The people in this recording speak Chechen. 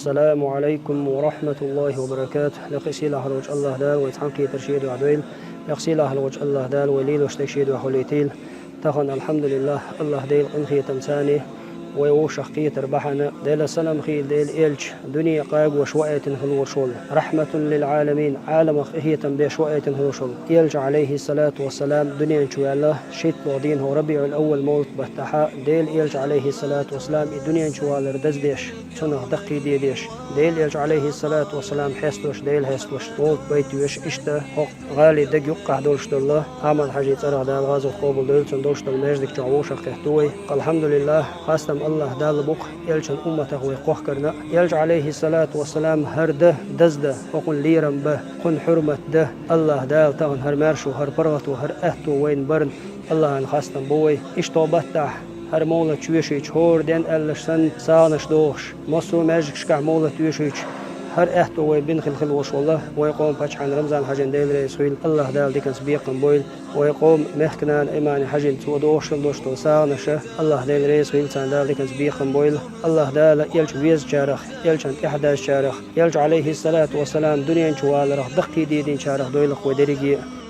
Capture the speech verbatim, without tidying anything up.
السلام عليكم ورحمة الله وبركاته. Лекха сийлахь волчу АллахӀ Дала вай цхьаьнакхетар шен дуьхьа дойла. Лекха сийлахь волчу АллахӀ Дала вай лелош дерг шен дуьхьа хуьлийтийла. Тахана, алхьамдулиллахӀ, АллахӀ Делан къинхетамца вай вовшах кхетар бахьана, Делан салам хуьлда Делан элча, дуьне къагош ваийтина хилла волуш волу, رحمة للعالمين, Ӏаламах къинхетам беш ваийтина хилла волуш волу элча, Ӏалайхиссалату вассалам, дуьнен чу ваьлла, шийтталгӀа дийнахь РабиӀул-Аввал молат баттахь, Делан элча, Ӏалайхиссалату вассалам, и дуьнен чу валар даздеш, цунах даккхийдедеш, Делан элча, Ӏалайхиссалату вассалам, хестош, Дела хестош, молат байтош, иштта хӀокху гӀали дага юккъехь долуш долу Ахьмад-Хьаьжин цӀарах, Дала гӀазот къобалдойла цунна, долуш долу маьждиг чохь вовшах кхетта вай. АлхьамдулиллахӀ, хастам АллахӀ Далла бу-кх элчан умматах вай кхохкарна. Элча, Ӏалайхиссалату вассалам, хӀара дан даздан, хӀокхунна лерам бан, кхунна хьурмат дан АллахӀ Дала тахана хӀара маьршо, хӀара паргӀато, хӀара аьтто вайна барна АллахӀана хастам бу вай. Иштта баттахь, хӀара молат чоьшуьйтуш, хӀора ден аьлларш санна, сагӀанаш дохуш, массо а маьждигашкахь молат чоьшуьйтуш, хӀара аьтто вай бина хилла хилла волуш волу вай къоман паччахьна Рамзан-Хьаьжин, Дела реза хуьлда, АллахӀ Дала диканца бекхам бойла. Вай къоман мехкан нана Имани-Хьаьжин, цо дохуш хилла долуш долу сагӀанаш, АллахӀ Дела реза хуьлда, царна Дала диканца бекхам бойла. АллахӀ Дала элча везачарах, элчанна тӀаьхьадазачарах, элча, Ӏалайхиссалату вассалам, дуьнен чу валарх даккхийдийдинчарах дойла-кх вай дерриге а.